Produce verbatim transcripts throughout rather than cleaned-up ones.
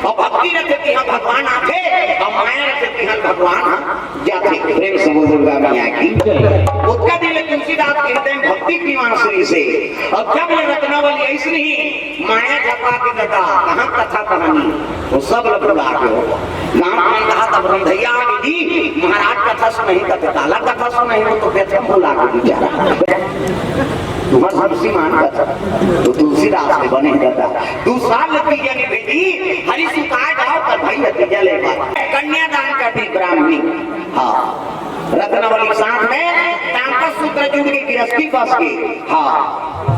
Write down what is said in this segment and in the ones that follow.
अउ भक्ति रथे तिहां भगवान आथे, अउ माया रथे तिहां भगवान जाथे। प्रेम से बोल दुर्गा मैया की। ओतका दिन ले तुलसीदास के हृदय में भक्ति के निवास रहिसे। अउ जब ले रत्नावली अइसने ही माया झपा के ददा, कहां कथा कहानी, वो सब ल भुला गे हो। गांव में कहा तब रंधैया आगे जी, महाराज कथा सुनही, कथे काला कथा सुनही, वो तो व्यथा भुला गे बेचारा। तुम्हार तुलसी मान कथा, तो तुलसीदास के बने ददा। दू साल ले तीजा नइ भेजी, हरि सुताय गांव कर भई तीजा ले बात। कन्यादान कर दी ब्राह्मणी। हां, रत्नावली साथ में तांका सूत्र जुड़ के गिरस्ती बस गे। हां,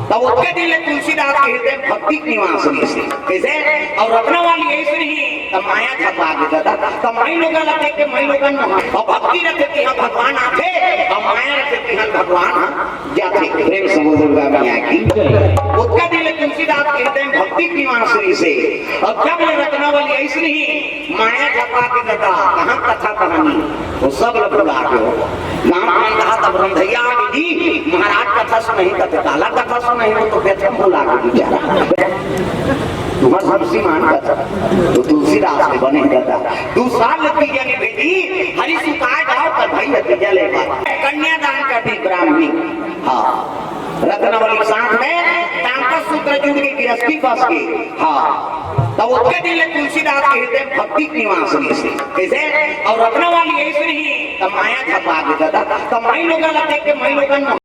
तब ओतके दिन ले तुलसीदास के हृदय में भक्ति के निवास रहिसे। कइसे? अउ रत्नावली अइसने ही, तब माया झपा गे ददा, तब माईलोगन ला देख के माईलोगन मोहा, अउ भक्ति रथे तिहां भगवान आथे, अउ माया रथे तिहां भगवान जाथे। प्रेम से बोल दुर्गा मैया की। ओतका दिन ले तुलसीदास के हृदय में भक्ति के निवास रहिसे। अउ जब ले रत्नावली अइसने ही माया झपा के ददा, कहां कथा कहानी, वो सब ल भुला गे हो। गांव में कहा तब रंधैया आगे जी, महाराज कथा सुनही, कथे काला कथा सुनही, वो तो व्यथा भुला गे बेचारा। तुम्हार तुलसी मान कथा, तो तुलसीदास के बने ददा। दू साल ले तीजा नइ भेजी, हरि सुताय गांव कर भई तीजा ले बात। कन्यादान कर दी ब्राह्मणी। हां, रत्नावली साथ में तांका सूत्र जुड़ के गिरस्ती बस गे। हां, तब ओतके दिन ले तुलसीदास के हृदय में भक्ति के निवास रहिसे। कइसे? अउ रत्नावली अइसने ही, तब माया झपा गे ददा, तब माईलोगन ला देख के माईलोगन